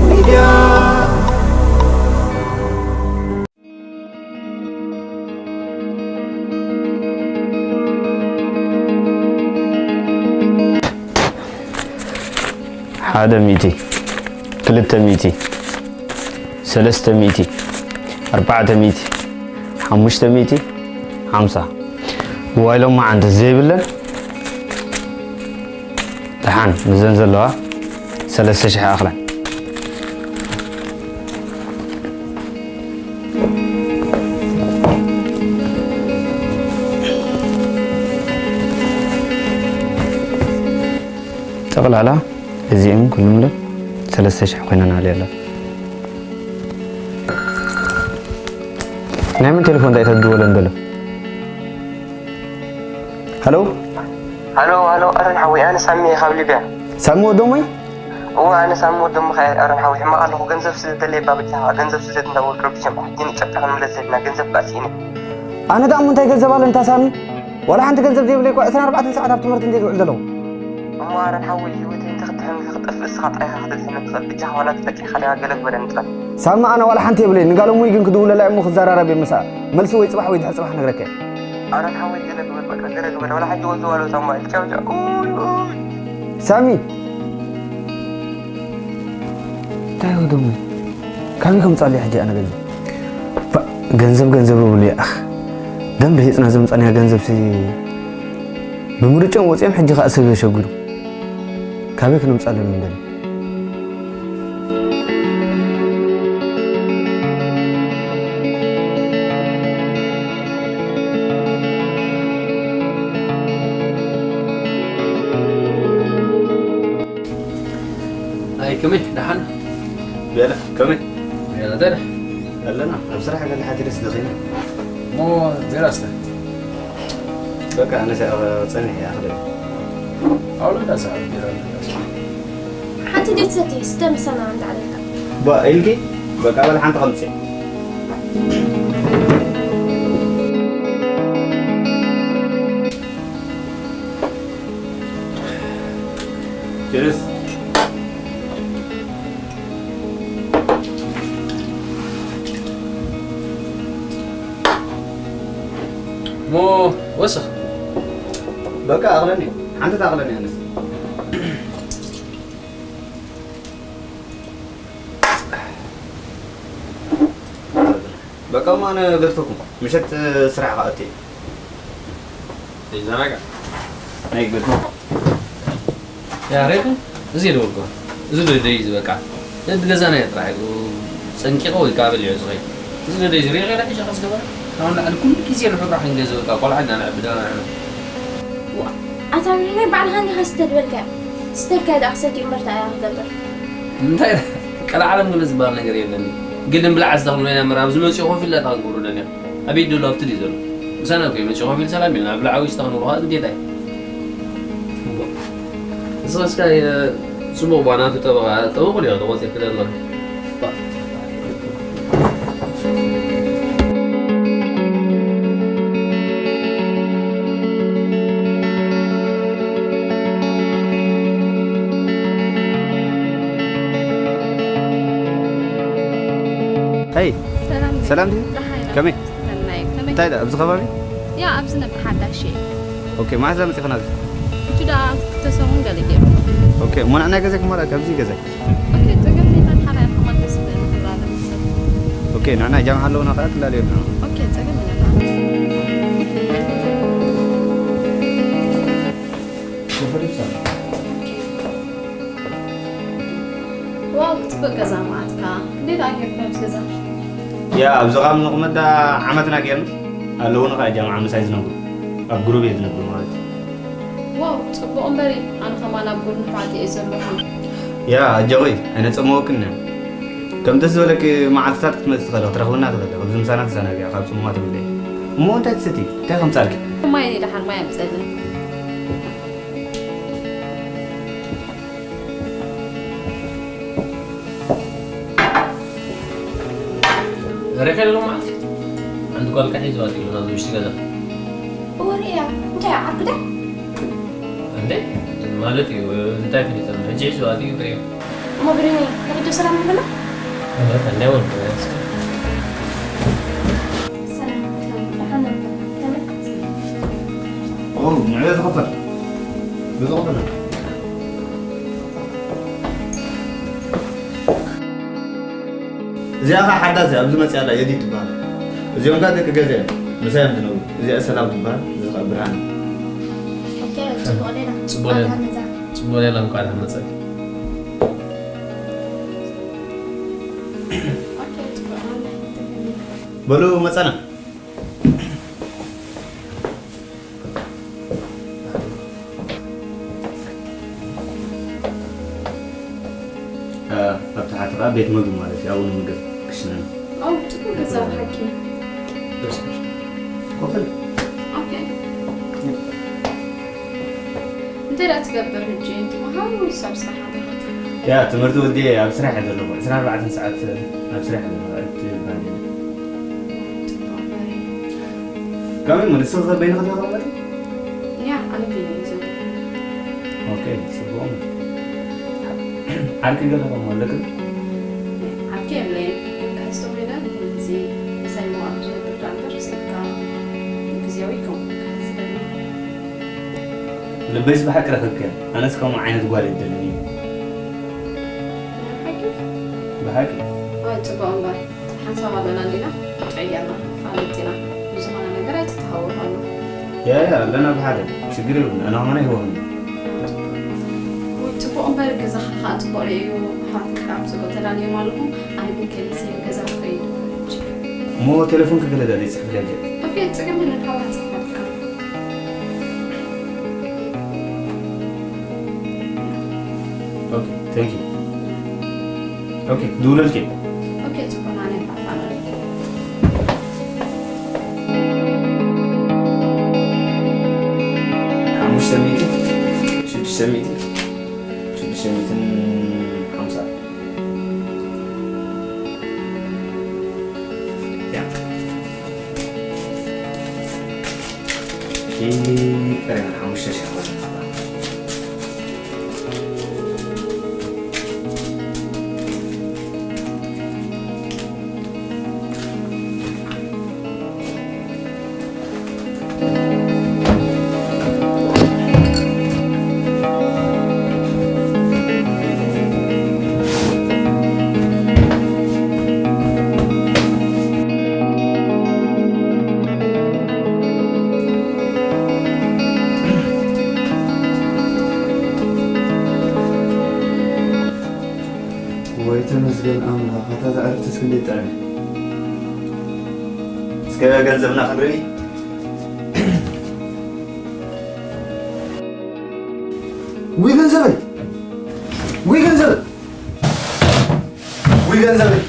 ሚድያ። ሓደ ሚእቲ፣ ክልተ ሚእቲ፣ ሰለስተ ሚእቲ፣ ኣርባዕተ ሚእቲ፣ ሓሙሽተ ሚእቲ፣ ሓምሳ። ዋይ ሎማዓንቲ ዘይብለን ደሓን ምስዘን ዘለዋ ሰለስተ ሽሕ ይኣኽለን። ጠቕላላ እዚኦም ኩሎም ዶ ሰለስተ ሽሕ ኮይነን ኣለዋ። ናይ መን ቴሌፎን እንታይ ተድወለን ዘሎ? ሃሎ። ሃሎ፣ ሃሎ፣ ኣረን ሓወይ፣ ኣነ ሳሚ እየ ካብ ሊብያ። ሳሚ ወዶሞይ? እወ፣ ኣነ ሳሚ ወዶምኻ እየ፣ ኣረን ሓወይ። ሕማቕ ኣለኹ፣ ገንዘብ ስለ ደለየ፣ ባብጃኻ፣ ገንዘብ ስለ እንዳበሉ ረቢሾም፣ ሕጂ ንጨብጣ ክንምለስ ዘለና፣ ገንዘብ ከኣ ስኢነ። ኣነ ደኣ እሞ እንታይ ገንዘብ ኣለኒ፣ እታ ሳሚ? ዋላ ሓንቲ ገንዘብ ዘይብለይ እኳ ዕስራን ኣርባዕተን ሰዓት ኣብ ትምህርቲ እንድየ ዝውዕል ዘለኹ። እሞ ኣረን ሓወይ፣ ህይወተይ እንተኽድሕን ክጠፍእ፣ እስኻ ጥራይ ኢኻ ክድሕነኒ ትኽእል። ብጃኻ ዋላ ተጠቂዕካ ዲኻ ገለ ግበረኒ ጥራይ። ሳሚ፣ ኣነ ዋላ ሓንቲ የብለይን። ንጋል እሙይ ግን ክድውለላ እሞ ክዘራረብ እየ ምስኣ። መልሲ ወይ ጽባሕ ወይ ድሕሪ ጽባሕ ክነግረካ እየ። ኣረን ሓወይ፣ ገለ ግበር በቃ፣ ገለ ግበር። ዋላ ሕጂ ወዘዋሎ ሳሙኤል፣ ቻው ቻው። ኡይ ኡይ። ሳሚ! እንታይ እዩ ደሞ? ካበይ ከምጻሉ ሕጂ ኣነ ገንዘብ? ባ-፣ ገንዘብ ገንዘብ ብሉ ይኣኽ። ደም ርሂጽና ዘምጻናያ ገንዘብ ሲ ብምርጫም ወጺኦም ሕጂ ከኣ ሰብ የሸግሩ። ካበይ ክነምጻሉ ንደሊ? ኣይ፣ ከመይ ደሓን? ቤላ፣ ከመይ? ቤላ፣ እንታይ ደኣ? ኣለና፣ ኣብ ስራሕ ገለ ሓቲለስ ደኺመ። እሞ ቢራ እስተ። በቃ፣ ኣነስ ጸኒሐ እየ፣ ኣኽለ። ኣውሎ፣ እንዳ ሰዓት ቢራ፣ እንዳ ሰዓት። ሓንቲ ደት ሰቲ፣ ስተ ምሳና እንዳ ዓለልካ። ባ፣ ኢልኪ? በቃ፣ በል ሓንቲ ከምጽእ። ችርስ። ሞ ወስኽ። በቃ ኣቕለኒ። ሓንቲ ታቕለኒ ኣነስ። በቃ እሞ ኣነ ገድፈኩም። ምሸት ስራሕ ክኣቱ እየ። ዘይዘናጋዕ። ናይ ገድፈኩም። ያ ሬዲ፣ እዚ ደወልኩ። እዚ ዶ ደይ ዝበቃ። ነቲ ገዛና እየ ጥራሕ ጸንቂቐ ወይ ከዓ በሊዑ ዝኸይድ። እዚ ዶ ደይ ዝሪኦ ገለ ሕጂ ከዝገበረ። ካብ ንላዕሊ ኩሉ ግዜ ንሕብራ ክንገዝእ በቃ ቆልዓ ኢና ነዕብድ ንሕና። ኣታ ሚሊዮን ባዕልኻ እንዲኻ ስተ ዝበልካዮ። ስተልካዮ ደኣ ክሰቲ እምበር እንታይ እያ ክገብር? እንታይ ቀልዓለም ገለ ዝበሃል ነገር የለን። ግድን ብላዕ ዝተኽሉ ኢና እምበር ኣብ ዝመጽኡ ኮፍ ኢልና እንታይ ክንገብሩ ደሊና? ኣበይ ደሎ ኣብቲ ድዩ ዘሎ? ምሳና እኮ እዩ መጺኡ ኮፍ ኢሉ ሰላም ኢልና ብላዕ ወይ ስተ ክንብሎ ከዓ ግዴታ እዩ። እምቦ። ንስኻስ ካይ ጽቡቕ ባናቱ ጠበቓ ጠበቑ ድዮ ተቖጺርክ ደሎ? ሄይ፣ ሰላም ሰላም ድዩ? ደሓን ኢና። ከመይ? ሰናይ፣ ከመይ? እንታይ ደኣ፣ ኣብዚ ከባቢ? ያ፣ ኣብዚ ነበር ሓዳሽ እየ። ኦኬ፣ መዓዝ መጺኻ ናብዚ? ሕጂ ደኣ ክልተ ሰሙን ገለ ገይሩ። ኦኬ፣ እሞ ንዓና ገዛይ ክመልኣ፣ ካብዚ ገዛይ። ኦኬ፣ ጸገም የለን፣ ሓራይ ከማን ደስ ይብለኒ ክራለ። ኦኬ፣ ንዓና ጃምዓ ኣለውና፣ ከኣ ክላለየልና። ኦኬ፣ ጸገም የለን። ኦኬ። ዋው፣ ክትብቅ ገዛ መዓትካ። ክንደይ ደኣ ጌርካ ኣብዚ ገዛ? ያ፣ ኣብዚ ኸም ንቕመጥ ደኣ ዓመትና ጌርና። ኣለውኒ ኸኣ ጃምዓ ምሳይ ዝነብሩ። ኣብ ግሩብ እየ ዝነብር ማለት እዩ። ዋው፣ ጽቡቕ እምበሪ፣ ኣነ ኸማን ኣብ ጎድኒ ኣሕዋተይ እየ ዘለኹ። ያ፣ ኣጆኺ፣ ኣይነጸመወክን እየ። ከም ደስ ዝበለኪ መዓልትታት ክትመጽእ ትኽእሊ፣ ክትረኽብና ትኽእሊ። ኣብዚ ምሳና ትዘናግዒ፣ ካብ ጽሙዋ ትብለይ። እሞ እንታይ ትሰቲ? እንታይ ከምጻልኪ? ማይ ደሓር ማይ ኣምጸልና። ሪኸ ሎማዓንቲ ሓንቲ ጓል ካሒ ይዘዋት ኢሉ ናብ ውሽጢ ገዛ። እወ፣ ሪእያ። እንታይ እያ፣ ዓርኪ ዶ? እንዴ፣ ማለት እዩ። እንታይ ፈሊጦም? ሕጂ ሕጂ ዋዲ ይብሬ። እሞ ብሬ፣ ንግዲ ሰላም ንብላ? እኔ ወንድ ነኝ። ሰላም፣ ደሓን ነበር። ከመይ? ኦ፣ ንዕዮ ዝኸፈል። ብዝኸፈል። እዚኣ ኸዓ ሓዳስ እያ፣ ኣብዚ መፅያ ኣላ፣ የዲት ትበሃል። እዚኦም ከዓ ደቂ ገዛ እዮም፣ ምሳይ እዮም ዝነብሩ። እዚኣ ሰላም ትበሃል፣ እዚ ኸዓ ብርሃን። ኦኬ፣ ፅቡቕ ሌላ። ፅቡቕ ሌላ። እንኳዕ ደሓን መፃ። ፅቡቕ ሌላ፣ እንኳዕ ደሓን መፃ። ኦኬ፣ ፅቡቕ ሌላ። በሉ፣ መፃና። እ፣ ኣብ ታሕቲ ኸዓ ቤት ምግቢ ማለት እዩ። ኣብኡ ንምገብ ክሽነ ነው። ኦ፣ ጽቡቅ ገዛ ብሓቂ። ኮፍል። ኦኬ። እንታይ ደኣ ትገብር ሕጂ? ትመሃር ወይስ ኣብ ስራሕ ኣለኻ? ያ፣ ትምህርቲ ወዲኤ ኣብ ስራሕ እየ ዘለኹ። ዕስራን ኣርባዕተን ሰዓት ኣብ ስራሕ እየ ዘለኹ። ኣይትበሃል። ጽቡቅ እምበር። ከመይ እሞ ንስኺ ከ በይንኺ ዲኺ ተቐመጢ? ያ፣ ኣነ በይነይ እየ ዘለኹ። ኦኬ፣ ጽቡቕ። ዓርኪ ገለ ከ ኣለክን? ዓርኪ የብለይን። ግን ክሕዝ ተኾይነ ንኹሉ ግዜ ምሳይ እሞ ኣብ ዝነብር ደኣ እምበር፣ ስኢልካ ግዝያዊ ኣይኮንኩን ክሕዝ ዝደሊ። ልበይስ ብሓቂ ረኺብክያ። ኣነስ ከምኡ ዓይነት ጓል ኣይደልን እዩ። ብሓቂ? ብሓቂ። ዋይ፣ ጽቡቕ እምበር። ሓንሳብ ኣሎና እንዲና፣ ጠይቅና፣ ፋልጥ ኢና። ብዝኾነ ነገር ኣይትተሃወኽ ኣሎ። ያ፣ ያ፣ ኣለና ብሓደ። ሽግር የብሉን። ኣነ ኸማን ኣይህወኽን። ወይ ጽቡቕ እምበር፣ ገዛኻ ኸዓ ጽቡቕ ርእዩ፣ ኣሕዋትካ ኣብ ጽቡቕ ተዳልዮም ኣለኹም። ኣነ ግን ከይመሰለኒ ገዛ ክኸይድ። እሞ ቴሌፎን ክገለ ዳለ ይጽሕፍ ለጀ። ኦኬ፣ ጽገም የለን፣ ሓባ ጽሕፈልካ። ኦኬ፣ thank you። ኦኬ፣ ክድውለልኪ። ኦኬ፣ ጽቡቕ፣ ኣነ እፋላለኹ። ሓሙሽተ ሚእቲ፣ ሽዱሽተ ሚእቲ፣ ሽዱሽተ ሚእትን ሓምሳ። ያ። ይቅር፣ ሓሙሽተ ሺሕ ማለት ነው። ወይ ተመስገን ኣምላኽ፣ ኣታ እዛ ዕረፍትስ ክንደይ ጥዕም። እስከ ገንዘብና ክንርኢ። ውይ ገንዘበይ! ውይ ገንዘበይ! ውይ ገንዘበይ!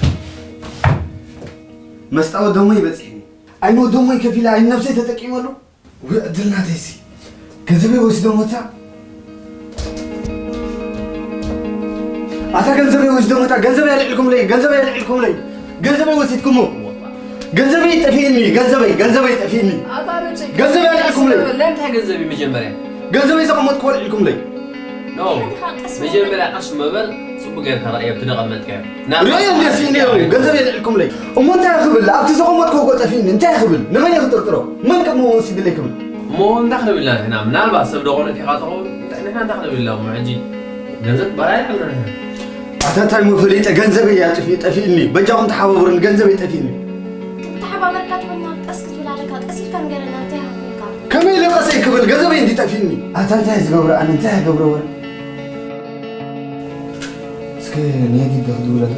መስጣ ወደሞይ በፂሕኒ። ኣይነ ወደሞይ ከፊለ፣ ኣይነ ነብሰይ ተጠቂመሉ። ውይ ዕድል ናተይሲ። ገንዘበይ ወሲዶሞ እታ። ኣታ ገንዘበይ ወሲዶሞ እታ። ገንዘበይ ኣልዒልኩምለይ፣ ገንዘበይ ኣልዒልኩምለይ። ገንዘበይ ወሲድኩሞ። ገንዘበይ ጠፊእኒ፣ ገንዘበይ፣ ገንዘበይ ጠፊእኒ። ኣታ ነብሰይ ገንዘበይ ኣልዒልኩምለይ። ለምንታይ ገንዘብ እዩ መጀመርያ? ገንዘበይ ዘቐመጥኩዎ ኣልዒልኩምለይ። ኖ፣ መጀመርያ ቀስ ምበል፣ ጽቡቅ ጌርካ ርኣዮ፣ ብደቐመጥካዮ። ርእዮ እንድየ ስኢነ እየ፣ ገንዘብ የልዕልኩምለይ። እሞ እንታይ ክብል? ኣብቲ ዘቐመጥኩዎ እኮ ጠፊእኒ፣ እንታይ ክብል? ንመን እየ ክጥርጥሮ? መን ቅድሚ ወሲድለይ ክብል? እሞ እንታይ ክንብል ኢና ንሕና? ምናልባት ሰብ ደኾነ ዲኻ ትኸውን? እንታይ፣ ንሕና እንታይ ክንብል ኢና እሞ ሕጂ? ገንዘብ ባርያ ይዓልና ንሕና። ኣታ እንታይ እሞ ፈሊጠ? ገንዘበይ እያ ጠፊ-፣ ጠፊእኒ። በጃኹም ተሓባበሩኒ፣ ገንዘበይ ጠፊእኒ። ክትተሓባበረካ ትብልና ቀስ ክትብል ኣለካ፣ ቀስ ኢልካ ንገረና፣ እንታይ ሃብካ? ከመይ ኢለ ቀስ ክብል? ገንዘበይ እንዲ ጠፊእኒ። ኣታ እንታይ ዝገብሮ? ኣነ እንታይ ክገብሮ ወረ? እስከ ንየዲት ዶ ክድውለላ?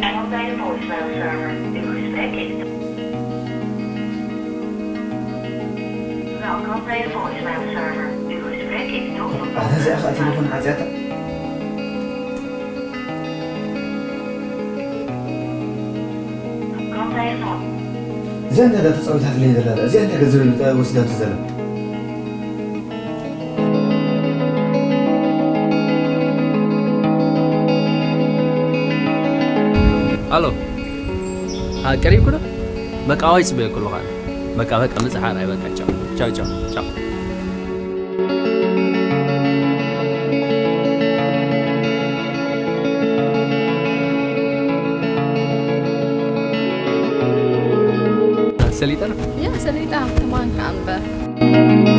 Welkom bij de voicemail server. Uw gesprek is... Welkom bij de voicemail server. Uw gesprek is doorverbonden. ኣታ እዚኣ ኸኣ ቴሌፎን ዓጽያታ። እዚኣ እንታይ እያ ተጻዊታትለይ ዘላ? እዚኣ እንታይ ገንዘበይ ወሲዳቶ ዘላ? ኣሎ። አ፣ ቀሪብኩ ዶ? በቃ፣ ዋይ ጽበየኩ ኣለኹ ኣነ። በቃ፣ በቃ፣ ምጽሓር ኣይ፣ በቃ፣ ቻው፣ ቻው፣ ቻው፣ ቻው። ሰሊጠ ነው? ያ፣ ሰሊጣ ከማን ከኣ እምበር።